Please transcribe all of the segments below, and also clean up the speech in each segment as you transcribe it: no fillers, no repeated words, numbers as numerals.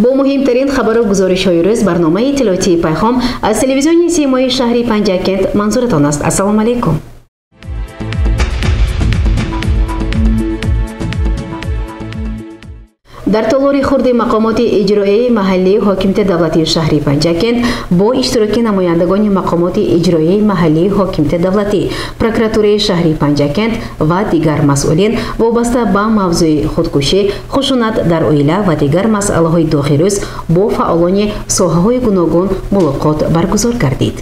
Бо муҳимтарин хабару гузоришҳои рӯз барномаи иттилоотии Пайғом аз телевизиони Симои шаҳри Панҷакент манзуратон аст. Ассалому алайкум. Дар толори хурди мақомоти иҷроияи маҳаллии ҳокимияти давлатии шаҳри Панҷакент бо иштироки намояндагони мақомоти иҷроияи маҳаллии ҳокимияти давлатӣ, прокуратураи шаҳри Панҷакент ва дигар масъулин вобаста ба мавзӯи худкушӣ, хушунат дар оила ва дигар масъалаҳои доғи рӯз бо фаъолони соҳаҳои гуногун мулоқот баргузор гардид.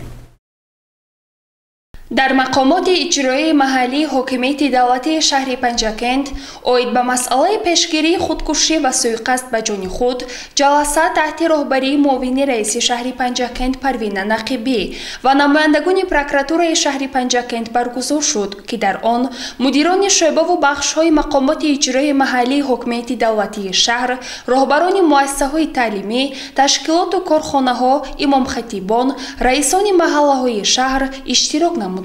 Дар мақомоти иҷроияи маҳаллии ҳокимияти давлатии шаҳри Панҷакент оид ба масъалаи пешгирии худкушӣ ва суиқасд ба ҷони худ ҷаласа таҳти роҳбарии муовини раиси шаҳри Панҷакент Парвина Нақибӣ ва намояндагони прокуратураи шаҳри Панҷакент баргузор шуд, ки дар он мудирони шӯъбаву бахшҳои мақомоти иҷроияи маҳаллии ҳокимияти давлатии шаҳр, роҳбарони муассисаҳои таълимӣ, ташкилоту корхонаҳо, имомхатибон, раисони маҳаллаҳои шаҳр иштирок намуданд.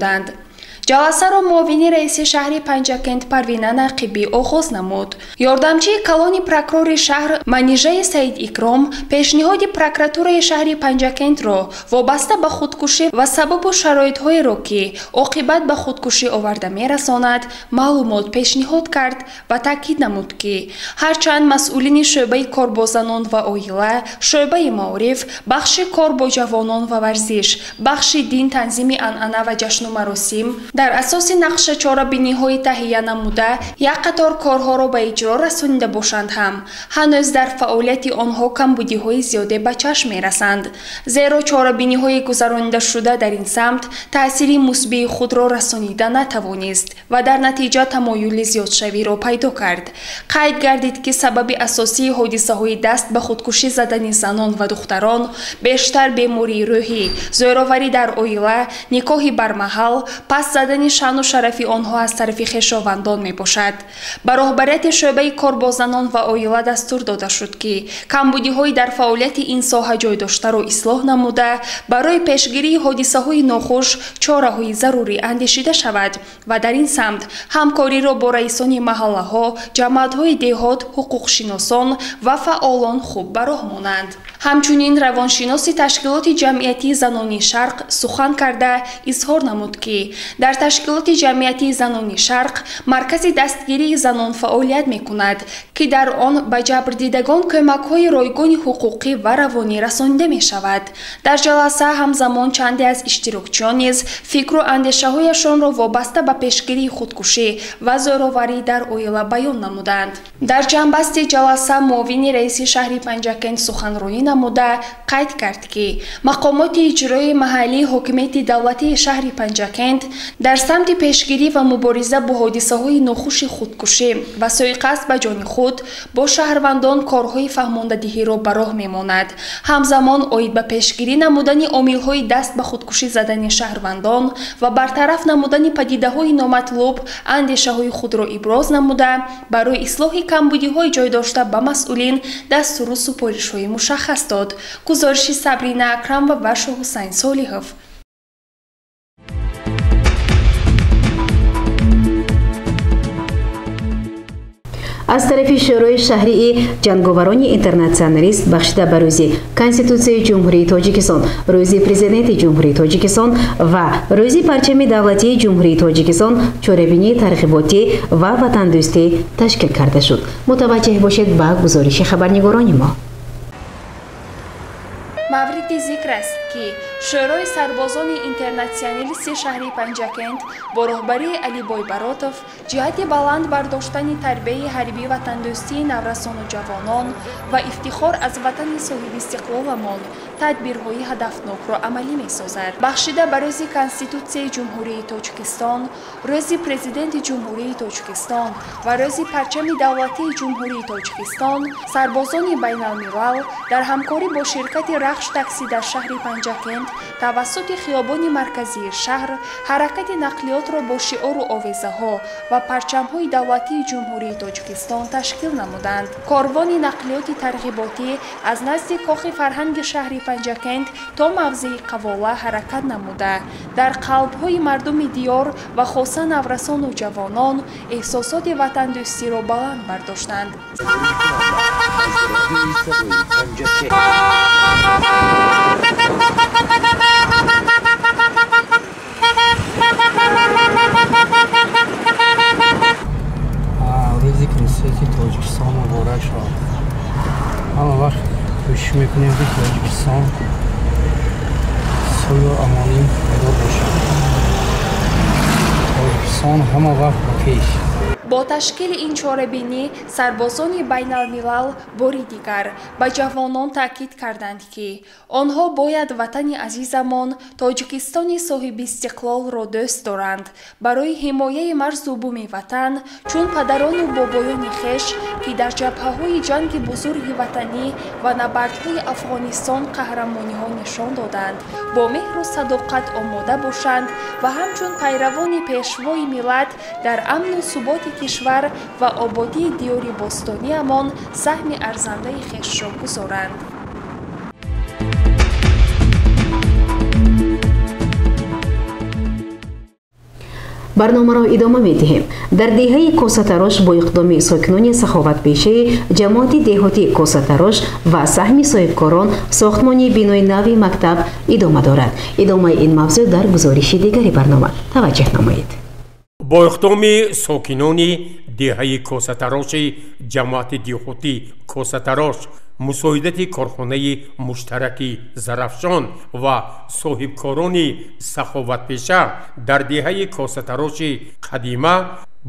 Ҷаласаро муовини раиси шаҳри Панҷакент Парвина Нақибӣ оғоз намуд. Ёрдамчии калони прокурори шаҳр Манижаи Саид Икром пешниҳоди прокуратураи шаҳри Панҷакентро вобаста ба худкушӣ ва сабабу шароитҳоеро, ки оқибат ба худкушӣ оварда мерасонад, маълумот пешниҳод кард ва таъкид намуд, ки ҳарчанд масъулини шӯъбаи кор бо занон ва оила, шӯъбаи маориф, бахши кор бо ҷавонон ва варзиш, бахши дин, танзими анъана ва ҷашну маросим дар асоси нақша чорабиниҳои таҳия намуда як қатор корҳоро ба иҷро расонида бошанд ҳам, ҳанӯз дар фаъолияти онҳо камбудиҳои зиёде ба чашм мерасанд. Зеро чорабиниҳои гузаронидашуда дар ин самт таъсири мусбии худро расонида натавонист ва дар натиҷа тамоюли зиёдшавиро пайдо кард. Қайд гардид, ки сабаби асосии ҳодисаҳои даст ба худкушӣ задани занон ва духтарон бештар бемории рӯҳӣ, зӯроварӣ дар оила, никоҳи бармаҳал, пас задани шаъну шарафи онҳо аз тарафи хешовандон мебошад. Ба роҳбарияти шӯъбаи кор бо занон ва оила дастур дода шуд, ки камбудиҳои дар фаъолияти ин соҳа ҷой доштаро ислоҳ намуда, барои пешгирии ҳодисаҳои нохуш чораҳои зарурӣ андешида шавад ва дар ин самт ҳамкориро бо раисони маҳаллаҳо, ҷамоатҳои деҳот, ҳуқуқшиносон ва фаъолон хуб ба роҳ монанд. Ҳамчунин равоншиноси ташкилоти ҷамъиятии занони Шарқ сухан карда изҳор намуд, ки дар ташкилоти ҷамъиятии занони Шарқ маркази дастгирии занон фаъолият мекунад, ки дар он ба ҷабрдидагон кӯмакҳои ройгони ҳуқуқӣ ва равонӣ расонида мешавад. Дар ҷаласа ҳамзамон чанде аз иштирокчиён низ фикру андешаҳояшонро вобаста ба пешгирии худкушӣ ва зӯроварӣ дар оила баён намуданд. Дар ҷамъбасти ҷаласа муовини раиси шаҳри Панҷакент суханронӣ намуда қайд кард, ки мақомоти иҷроии маҳаллии ҳокимияти давлатии шаҳри Панҷакент дар самти пешгирӣ ва мубориза бо ҳодисаҳои нохуши худкушӣ ва суиқасд ба ҷони худ бо шаҳрвандон корҳои фаҳмондадиҳиро ба роҳ мемонад. Ҳамзамон оид ба пешгирӣ намудани омилҳои даст ба худкушӣ задани шаҳрвандон ва бартараф намудани падидаҳои номатлуб андешаҳои худро иброз намуда, барои ислоҳи камбудиҳои ҷойдошта ба масъулин дастуру супоришҳои мушаххас дод. Гузориши Сабрина Акрамова ва Шоҳусайн Солиҳов. Аз тарафи Шӯрои шаҳрии ҷанговарони интернатсионалист бахшида ба рӯзи Конститутсияи Ҷумҳурии Тоҷикистон, рӯзи Президенти Ҷумҳурии Тоҷикистон ва рӯзи парчами давлатии Ҷумҳурии Тоҷикистон чорабинии тарғиботӣ ва ватандӯстӣ ташкил карда шуд. Мутаваҷҷеҳ бошед ба гузориши хабарнигорони мо. Мавриди зикр аст, ки Шӯрои сарбозони интернатсионалисти шаҳри Панҷакент бо роҳбарии Алибой Баротов ҷиҳати баланд бардоштани тарбияи ҳарбӣ ватандӯстии наврасону ҷавонон ва ифтихор аз ватани соҳибистиқлоламон тадбирҳои ҳадафнокро амалӣ месозад. Бахшида ба рӯзи Конститутсияи Ҷумҳурии Тоҷикистон, рӯзи Президенти Ҷумҳурии Тоҷикистон ва рӯзи парчами давлатии Ҷумҳурии Тоҷикистон сарбозони байналмилал дар ҳамкорӣ бо ширкати Рахш такси дар шаҳри Панҷакент тавассути хиёбони марказии шаҳр ҳаракати нақлиётро бо шиору овезаҳо ва парчамҳои давлатии Ҷумҳурии Тоҷикистон ташкил намуданд. Корвони нақлиёти тарғиботӣ аз назди кохи фарҳанги шаҳри Панҷакент то мавзеи Қавола ҳаракат намуда, дар қалбҳои мардуми диёр ва хоса наврасону ҷавонон эҳсосоти ватандӯстиро баланд бардоштанд. Рӯзи Конститутсияи Тоҷикистон муборак шавад. Ҳама вақт кӯшиш мекунем, ки Тоҷикистон сулҳу амонӣ пайдо бошад. Тоҷикистон ҳама вақт ба пеш. Бо ташкили ин чорабинӣ сарбозони байналмилал бори дигар ба ҷавонон таъкид карданд, ки онҳо бояд ватани азизамон Тоҷикистони соҳибистиқлолро дӯст доранд, барои ҳимояи марзу буми ватан чун падарону бобоёни хеш, ки дар ҷабҳаҳои ҷанги бузурги ватанӣ ва набардҳои Афғонистон қаҳрамониҳо нишон доданд, бо меҳру садоқат омода бошанд ва ҳамчун пайравони пешвои миллат дар амну суботи кишвар ва ободии диёри бостониамон саҳми арзандаи хешро гузоранд. Барномаро идома медиҳем. Дар деҳаи Косатарош бо иқдоми сокинони саховатпешаи ҷамоати деҳоти Косатарош ва саҳми соҳибкорон сохтмони бинои нави мактаб идома дорад. Идомаи ин мавзӯъ дар гузориши дигари барнома таваҷҷӯҳ намоед. Бо иқдоми сокинони деҳаи Косатароши ҷамоати деҳоти Косатарош, мусоидати корхонаи муштараки Зарафшон ва соҳибкорони саховатпеша дар деҳаи Косатароши қадима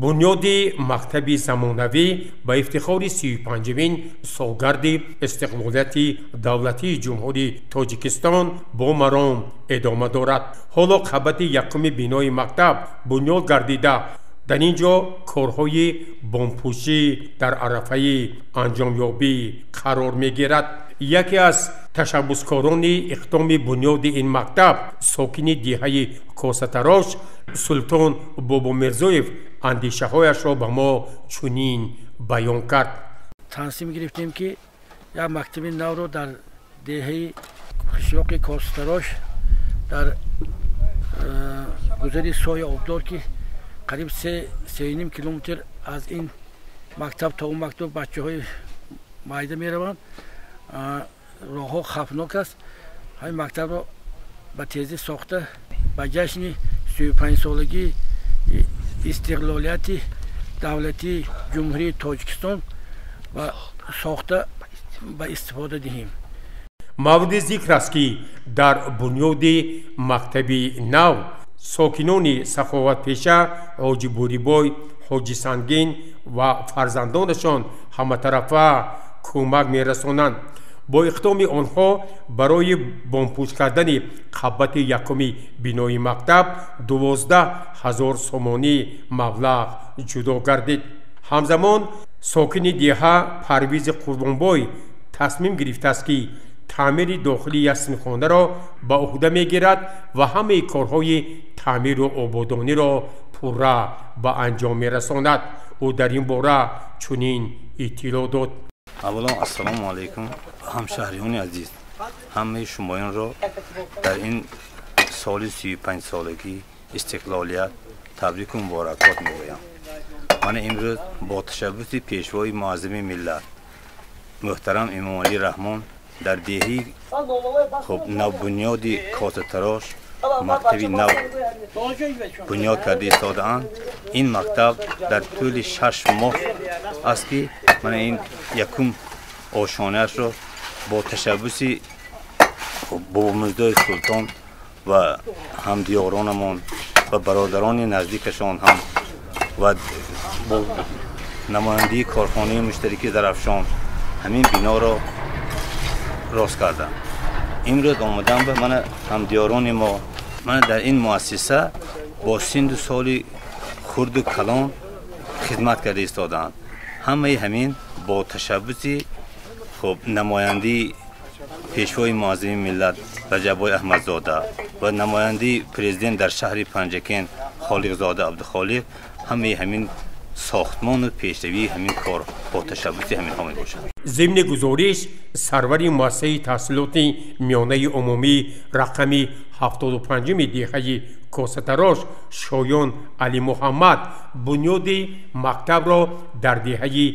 бунёди мактаби замонавӣ ба ифтихори 35-умин солгарди истиқлолияти давлатии Ҷумҳурии Тоҷикистон бо маром идома дорад. Ҳоло қабати якуми бинои мактаб бунёд гардида, дар ин ҷо корҳои бомпӯшӣ дар арафаи анҷомёбӣ қарор мегирад. Яке аз ташаббускорони иқдоми бунёди ин мактаб, сокини деҳаи Косатарош Султон Бобомирзоев андешаҳояшро ба мо чунин баён кард. Тансим гирифтем, ки як мактаби навро дар деҳаи қишлоқи Косатарош дар гузари соя обдор, ки қариб 3,5 километр аз ин мактаб то он мактаб бачаҳои майда мераванд, роҳҳо хавфнок аст, ҳамин мактабро ба тезӣ сохта ба ҷашни 35-солагии истиқлолияти давлатии Ҷумҳурии Тоҷикистон ва сохта ба истифода диҳем. Мавриди зикр аст, ки дар бунёди мактаби нав сокинони саховатпеша Ҳоҷи Бурибой, Ҳоҷи Сангин ва фарзандонашон ҳаматарафа кӯмак мерасонанд. Бо иқдоми онҳо барои бомпӯш кардани қабати якуми бинои мактаб 12 000 сомонӣ маблағ ҷудо гардид. Ҳамзамон сокини деҳа Парвизи Қурбонбой тасмим гирифтааст, ки таъмири дохилии як синфхонаро ба ӯҳда мегирад ва ҳамаи корҳои таъмиру ободониро пурра ба анҷом мерасонад. Ӯ дар ин бора чунин иттилоъ дод. Аввалан, ассалому алайкум, ҳамшаҳриёни азиз, ҳамаи шумоёнро дар ин соли 35-солагии истиқлолият табрику муборакбод мегӯям. Мана имрӯз бо ташаббуси пешвои муаззами миллат муҳтарам Эмомалӣ Раҳмон дар деҳаи хуб навбунёди Косатарош мактаби нав бунёд карда истодаанд. Ин мактаб дар тӯли 6 моҳ аст, ки мана ин якум ошонаашро бо ташаббуси Бобомирзои Султон ва ҳамдиёронамон ва бародарони наздикашон ҳам ва бо намояндагии корхонаи муштарики Зарафшон ҳамин биноро рост кардам. Имрӯз омадам ба мана ҳамдиёрони мо мана дар ин муассиса бо синну соли хурду калон хидмат карда истодаанд. Ҳамаи ҳамин бо ташаббуси хуб намояндаи пешвои муаззами миллат Раҷаббой Аҳмадзода ва намояндаи президент дар шаҳри Панҷакент Холиқзода Абдухолиқ, ҳамаи ҳамин сохтмону пешравии ҳамин кор бо ташаббуси ҳаминҳо мебошад. Зимни гузориш сарвари муассисаи таҳсилоти миёнаи умумӣ рақами 75-уми деҳаи Косатарош Шоён Алимуҳаммад бунёди мактабро дар деҳаи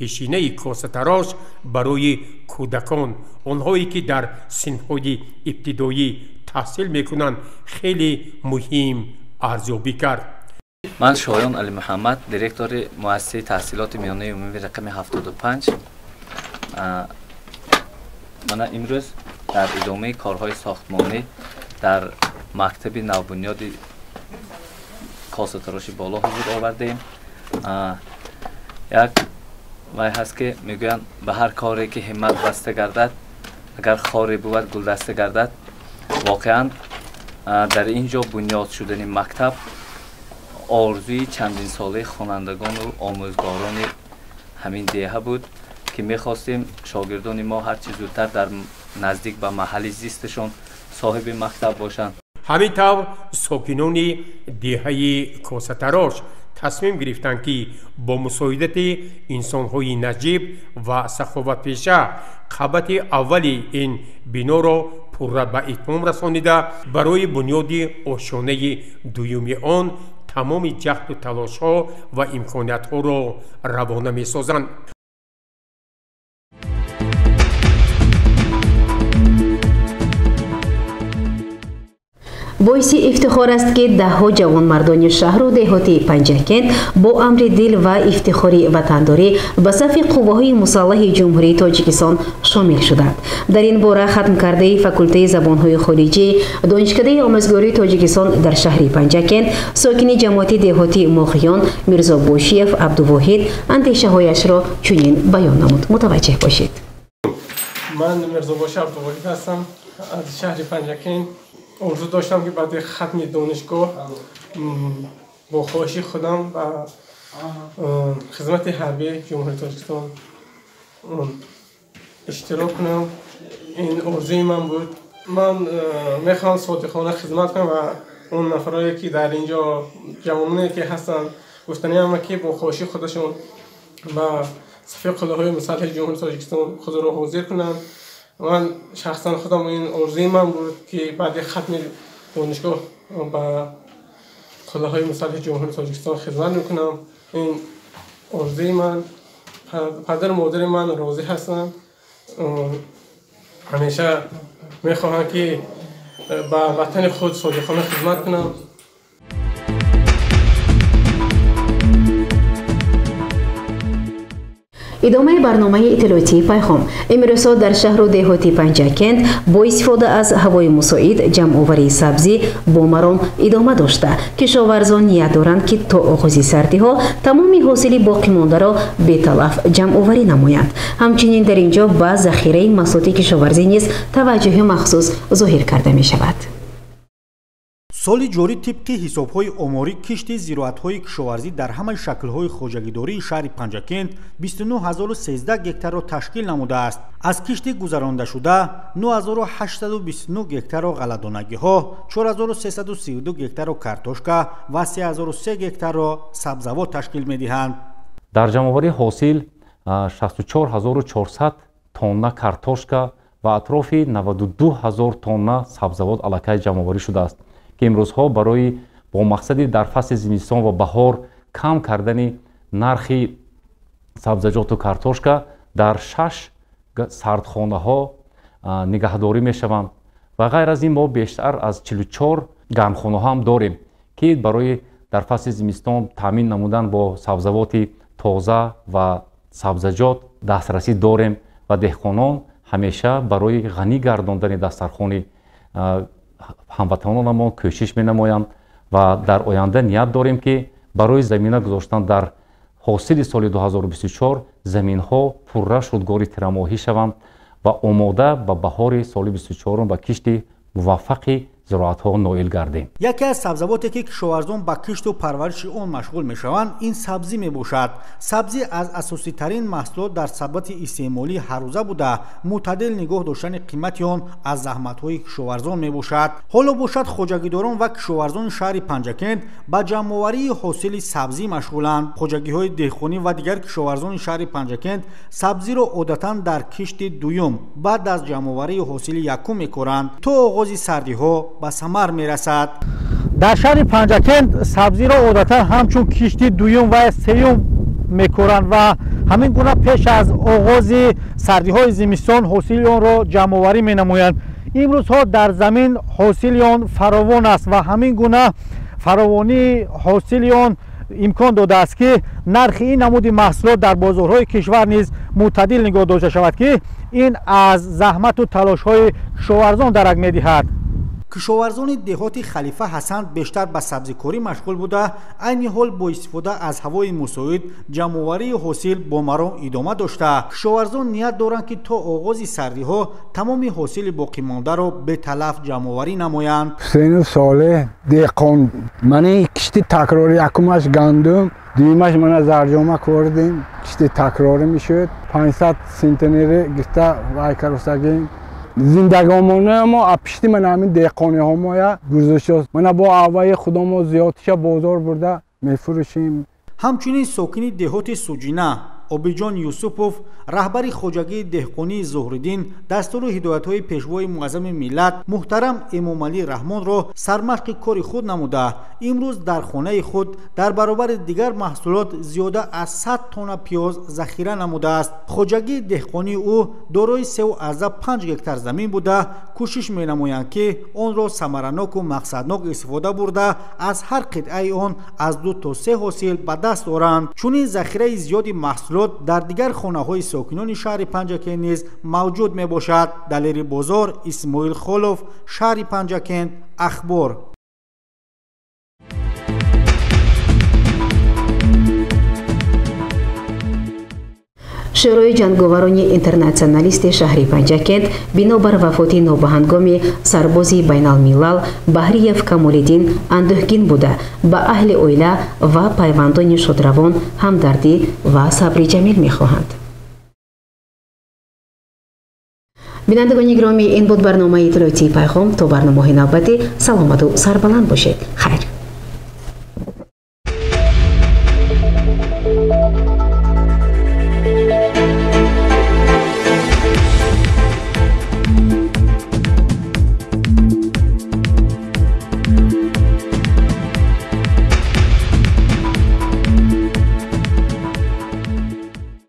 пешинаи Косатарош барои кӯдакон, онҳое ки дар синфҳои ибтидоӣ таҳсил мекунанд, хеле муҳим арзёбӣ кард. Ман Шоён Алимуҳаммад, директори муассисаи таҳсилоти миёнаи умумии рақами 75. Мана имрӯз дар идомаи корҳои сохтмонӣ дар мактаби навбунёди Косатароши боло ҳузур овардаем. Як вай ҳаст ки мегӯянд, ба ҳар коре ки ҳиммат баста гардад, агар хоре бувад гулдаста гардад. Воқеан дар ин ҷо бунёд шудани мактаб орзуи чандинсолаи хонандагону омӯзгорони ҳамин деҳа буд, ки мехостем шогирдони мо ҳарчи зудтар дар наздик ба маҳалли зисташон соҳиби мактаб бошанд. Ҳамин тавр сокинони деҳаи Косатарош тасмим гирифтанд, ки бо мусоидати инсонҳои наҷиб ва саховатпеша қабати аввали ин биноро пурра ба итмом расонида, барои бунёди ошёнаи дуюми он тамоми ҷаҳду талошҳо ва имкониятҳоро равона месозанд. Боиси ифтихор аст, ки даҳҳо ҷавонмардони шаҳру деҳоти Панҷакент бо амри дил ва ифтихори ватандорӣ ба сафи қувваҳои мусаллаҳи Ҷумҳурии Тоҷикистон шомил шуданд. Дар ин бора хатмкардаи факултаи забонҳои хориҷӣ Донишкадаи омӯзгории Тоҷикистон дар шаҳри Панҷакент, сокини ҷамоати деҳоти Моғиён Мирзобошиев Абдувоҳид андешаҳояшро чунин баён намуд. Мутаваҷҷеҳ бошед. Ман Мирзобоши Абдувоҳид ҳастам, аз шаҳри Панҷакент. Орзу доштам, ки баъди хатми донишгоҳ бо хоҳиши худам ба хизмати ҳарбии Ҷумҳурии Тоҷикистон иштирок кунам. Ин орзуи ман буд. Ман мехоҳам содиқона хизмат кунам ва он нафарое ки дар ин ҷо ҷавононе ки ҳастанд, гуфтаниам, ки бо хоҳиши худашон ба сафи қувваҳои мусаллаҳи Ҷумҳурии Тоҷикистон худро ҳозир кунанд. Ман шахсан худам ин орзуи ман буд, ки баъди хатми донишгоҳ ба қувваҳои мусаллаҳи Ҷумҳурии Тоҷикистон хизмат мекунам. Ин орзуи ман. Падару модари ман розӣ ҳастанд, ҳамеша мехоҳанд, ки ба ватани худ содиқона хизмат кунам. Идомаи барномаи иттилоотии Пайғом. Имрӯзҳо дар шаҳру деҳоти Панҷакент бо истифода аз ҳавои мусоид ҷамъоварии сабзӣ бо маром идома дошта, кишоварзон ният доранд, ки то оғози сардиҳо тамоми ҳосили боқимондаро беталаф ҷамъоварӣ намоянд. Ҳамчунин дар ин ҷо ба захираи маҳсулоти кишоварзӣ низ таваҷҷӯҳи махсус зоҳир карда мешавад. Соли ҷорӣ тибқи ҳисобҳои оморӣ кишти зироатҳои кишоварзӣ дар ҳамаи шаклҳои хоҷагидории шаҳри Панҷакент 29013 гектарро ташкил намудааст. Аз кишти гузарондашуда 9829 гектарро ғалладонагиҳо, 4332 гектарро картошка ва 3003 гектарро сабзавот ташкил медиҳанд. Дар ҷамъоварии ҳосил 64400 тонна картошка ва атрофи 92000 тонна сабзавот аллакай ҷамъоварӣ шудааст, ки имрӯзҳо барои бо мақсади дар фасли зимистон ва баҳор кам кардани нархи сабзаҷоту картошка дар 6 сардхонаҳо нигаҳдорӣ мешаванд. Ва ғайр аз ин мо бештар аз 44 гармхонаҳо ҳам дорем, ки барои дар фасли зимистон таъмин намудан бо сабзавоти тоза ва сабзаҷот дастрасӣ дорем ва деҳқонон ҳамеша барои ғанӣ гардондани дастархони ҳамватанонамон кӯшиш менамоянд ва дар оянда ният дорем, ки барои замина гузоштан дар ҳосили соли 2024 заминҳо пурра шудгори тирамоҳӣ шаванд ва омода ба баҳори соли 24 ба кишти муваффақи зироатҳо ноил гардем. Яке аз сабзавоте ки кишоварзон ба кишту парвариши он машғул мешаванд, ин сабзӣ мебошад. Сабзӣ аз асоситарин маҳсулот дар сабати истеъмолии ҳаррӯза буда, мӯътадил нигоҳ доштани қимати он аз заҳматҳои кишоварзон мебошад. Ҳоло бошад, хоҷагидорон ва кишоварзони шаҳри Панҷакент ба ҷамъоварии ҳосили сабзӣ машғуланд. Хоҷагиҳои деҳқонӣ ва дигар кишоварзони шаҳри Панҷакент сабзиро одатан дар кишти дуюм баъд аз ҷамъоварии ҳосили якум мекоранд, то оғози сардиҳо ба самар мерасад. Дар шаҳри Панҷакент сабзиро одатан ҳамчун кишти дуюм ва сеюм мекоранд ва Ҳамин гуна пеш аз оғози сардиҳои зимистон ҳосили онро ҷамъоварӣ менамоянд. Имрӯзҳо дар замин ҳосили он фаровон аст ва ҳамин гуна фаровонии ҳосили он имкон додааст, ки нархи ин намуди маҳсулот дар бозорҳои кишвар низ мӯътадил нигоҳ дошта шавад, ки ин аз заҳмату талошҳои кишоварзон дарак медиҳад. Кишоварзони деҳоти Халифа Ҳасан бештар ба сабзикорӣ машғул буда, айни ҳол бо истифода аз ҳавои мусоид ҷамъоварии ҳосил бо маром идома дошта, кишоварзон ният доранд, ки то оғози сардиҳо тамоми ҳосили боқимондаро беталаф ҷамъоварӣ намоянд. Ҳусейнов Солеҳ, деҳқон. Мана кишти такрорӣ, якумаш гандум, дуюмаш мана зарҷома кордем, кишти такрорӣ мешуд. 500 сентнери гирифта вай каросагем. Зиндагомона мо апишти мана ҳамин деҳқониҳо моя гузошт. Мана бо авваи худомо зиёдтиша бозор бурда мефурӯшем. Ҳамчунин сокини деҳоти Суҷина Обиҷон Юсупов, раҳбари хоҷагии деҳқонии Зуҳриддин, дастуру ҳидоятҳои пешвои муаззами миллат муҳтарам Эмомалӣ Раҳмонро сармашқи кори худ намуда, имрӯз дар хонаи худ дар баробари дигар маҳсулот зиёда аз 100 тонна пиёз захира намудааст. Хоҷагии деҳқонии ӯ дорои 3,5 гектар замин буда, кӯшиш менамоянд, ки онро самараноку мақсаднок истифода бурда, аз ҳар қитъаи он аз 2 то 3 ҳосил ба даст оранд. Чунин захираи зиёди маҳсулот дар дигар хонаҳои сокинони шаҳри Панҷакент низ мавҷуд мебошад. Далери Бозор, Исмоил Холов, шаҳри Панҷакент, Ахбор. Шӯрои ҷанговарони интернатсионалисти шаҳри Панҷакент бинобар вафоти нобаҳангоми сарбози байналмилал Баҳриев Камолиддин андӯҳгин буда, ба аҳли оила ва пайвандони шодравон ҳамдардӣ ва сабри ҷамил мехоҳанд. Бинандагони гиромӣ, ин буд барномаи иттилоотии Пайғом. То барномаҳои навбатӣ саломату сарбаланд бошед. Хайр.